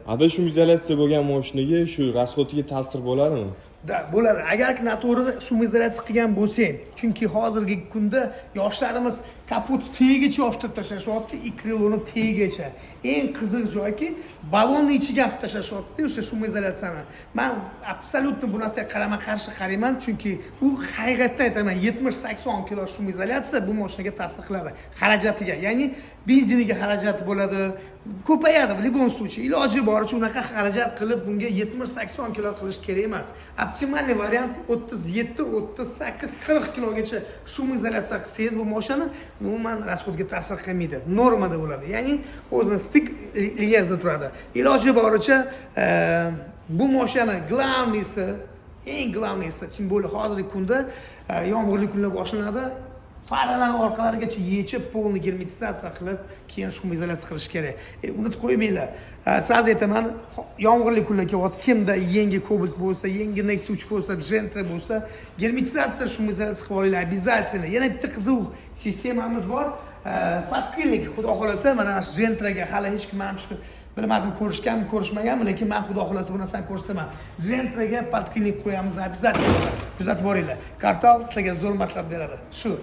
Ada шумоизоляция bo'lgan mashinaga shu расход iga ta'sir bo'ladimi? Да, bo'ladi, agarki noto'g'ri шумоизоляция qilgan bo'lsang. Chunki hozirgi kunda yoshlarimiz kapot tagigacha yopishtirib tashlashyapti и крыло ni tagigacha. Eng qiziq joyki, balonni ichiga qilib tashlashyapti o'sha шумоизоляция ni. Man абсолютно bu narsaga qarama qarshi qarayman, chunki u, haqiqatdan aytaman, 70-80 kilo шумоизоляция bu moshinaga ta'sir qiladi, xarajatiga, ya'ni benziniga xarajati bo'ladi, ko'payadi. В любом случае, iloji boricha unaqa xarajat qilib, bunga 70-80 kilo qilish kerak emas. Оптимальный variant 37, 38, 40 kilogacha шумоизоляция qilsangiz, bu moshinani umuman расход ga ta'sir qilmaydi, normada bo'ladi, ya'ni o'zini стык liniyasida turadi. Iloji boricha bu moshinani главный si, eng главный si, тем более hozirgi kunda yomg'irli kunlar boshlanadi, faralarni orqalarigacha yechib, полный герметизация qilib, keyin шумоизоляция qilish kerak. Unutib qo'ymanglar. Сразу aytaman, yomg'irli kunlar kelyapti. Kimda yangi Cobalt bo'lsa, yangi Nexia 3 bo'lsa, Gentra bo'lsa, герметизация, шумоизоляция qilib olinglar обязательно. Yana bitta qiziq sistemamiz bor. Подкрыльник, xudo xohlasa, mana shu Gentraga hali hech kim, mana shu bilmadim, ko'rishganmi, ko'rishmaganmi, lekin man, xudo xohlasa, bu narsani ko'rsataman. Gentraga подкрыльник qo'yamiz обязательно, kuzatib boringlar. Kartal sizlarga zo'r maslahat beradi shu.